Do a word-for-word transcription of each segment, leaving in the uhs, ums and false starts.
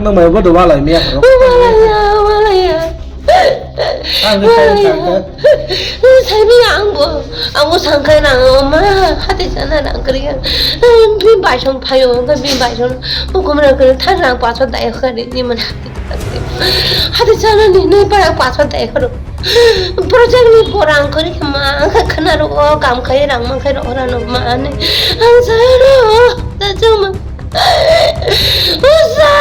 Nang mai bo do walai miya ro. Walai ya, walai ya. Ang khe sai, sai khe. Sai miya ang bo, ang bo sangkai nang ma hati sana nang kri ya. Bin bai song phayo, bin bai song. Hukum nang kri thang nang paso dai khari ni man hati. Hati sana ni ni para paso dai kharo. Borok jagni borang kori ma, ang kha khna ro, o kam khai rang ma khai ro, ora no ma ani. Ang sa ro, ta chuma. Usa,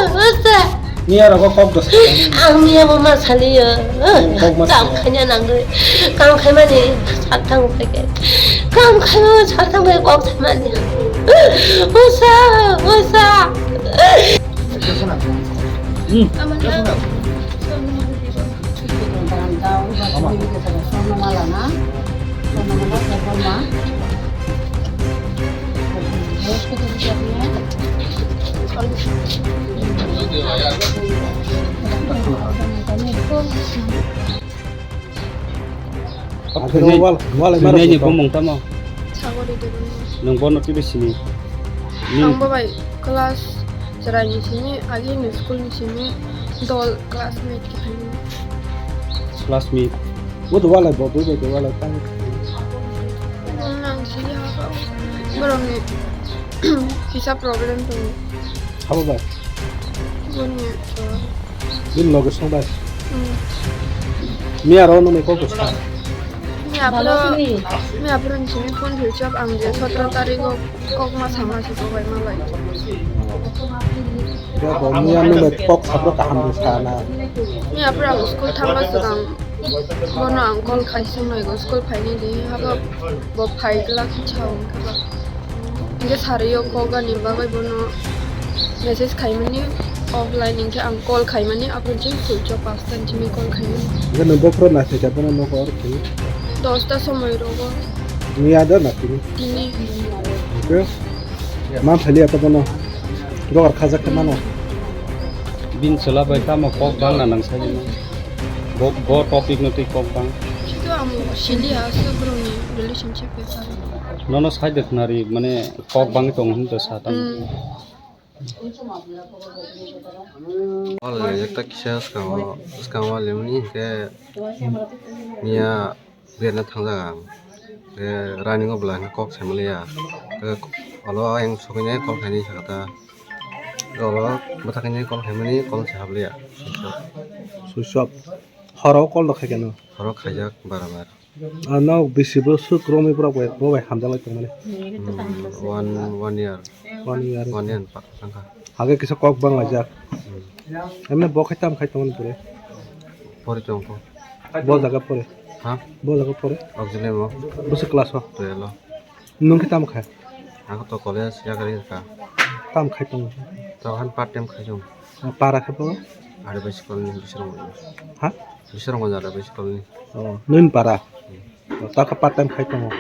usa. Miya rogo kok dos. Ang miya bo ma sali yo. Kok ma sali. Kam khaina nang ri. Kam khai mani sal thang bai ke. Kam khai ma sal thang bai kok sai mani. Usa, usa. Hmm. Wal-, walai maro Nini sotong. Bumung tamo? Sagori Debbarma. Nwng bono twibo sini? Nin- Ang bo bai class chwraini simi, agini school ni simi dol classmate khe phaini. Classmate. Bo do walai bo, bo do walai tang. Ang sini ha ba. Borokni kisa problem tongo. Habo bai? Boni, uh, Bini loge song bai? Hmm. Miya ro nini kok sa? Miya phuru, miya phuru ni simi phone thwi chok ang je sotro tarikh o kok ma sama si bo bai ma bai. Ya bo miya nini kok sabro kaham de sa na. Miya phuru ang school thangma swkang bono ang call khai song nai go school phaini di habo bo phai glak chao kha ba. Hingke sari o kok ani bagwi bono message khaimani offline hingke ang call khaimani aboni switch off astan chini call khaimani. Hingke nwng bokhorok naisai kha bono nogo oro khe? Dosta somoi rogo. Miya da na tini? Tini. Hingke man thali ata bono dogar khajak khe mano. Bin chwla bai tamo kok bangna nang sai. Bo, bo topic no twi kok bang. Kito ang sili aswk rokni relationship bai kha. Nono side khwnari mane kok bangwi tongo hinwi to sa tamo. Hmm. Wal ekta kisa swkango, swkango limni hingke niya berna thangjak ang. Hingke running o bwla hingke kok saimaliya. Hingke olo ayang sokwi nai kol khainai sakha ta. Olo bwthaknai kol khaimani kol se habliya. Switch off. Horo kol rok khai keno. Horo khaijak bara bar. Ano bisi bwswk romwi borok bai, bo bai hamjak lai tongmani. Hmm, one, one year. One year. One year pa-, tangkha. Hage kisa kok bang laijak. Hmm. Emne bo khai tam khai tongmani pore. Pori tongkho. Bo jaga pore. Ha? Bo jaga pore. Auxiliary mo. Bwswk class o? Twelve o. Nwng khe tamo kha? Ang to college yakarwi rwkha. Tamo khai tongo? To han part time khai tongo. O para khe bo? Are bai school ni bising rok. Ha? Bising rok are bai school ni. O, nwng para? Hmm. O, ta khe part time khai tongo.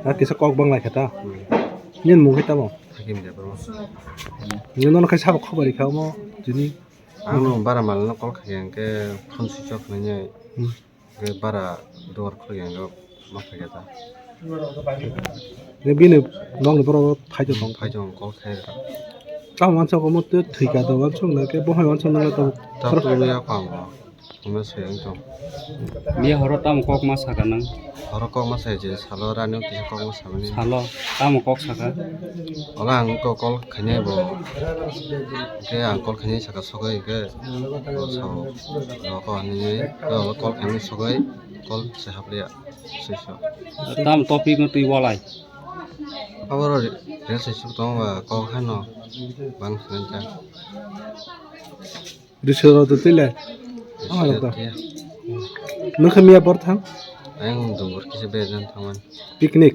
A kisa kok bang lai khe ta? Hmm. Nini mung khe tamo? Hakim de bro. Nini nono khai sabo khobor rikha omo tini? Ang no bara mal no call khai hingke phone switch off nai. Hmm. Hingke bara dugar khulukya hingke ma phaikha ta. Hingke bini nokni borok phai tong. Phai tong kok khe. Tamo wansok omo twi thwikha do wansok na khe bo hai wansok nang tong. Tamo tong ya kang bo. Omo se wng tong. Miya horo tamo kok ma saka nang? Horo kok ma sai je salo rani twi kok ma samani. Salo tamo kok saka? Ola ang to call khainai bo. Hingke ang call khainai saka sogwi hingke. Bo sao, roko hinwi, tei olo call khaimani sogwi, call se hapliya, swiso. Tam topic no twi walai. Aboro re-, relationship tongo ba, kok hano, bang sinai ta. Risoro to twi le? Risoro to twi. Nwng khe miya bor thang? Ayang dungur kisa bejan thangmani. Picnic?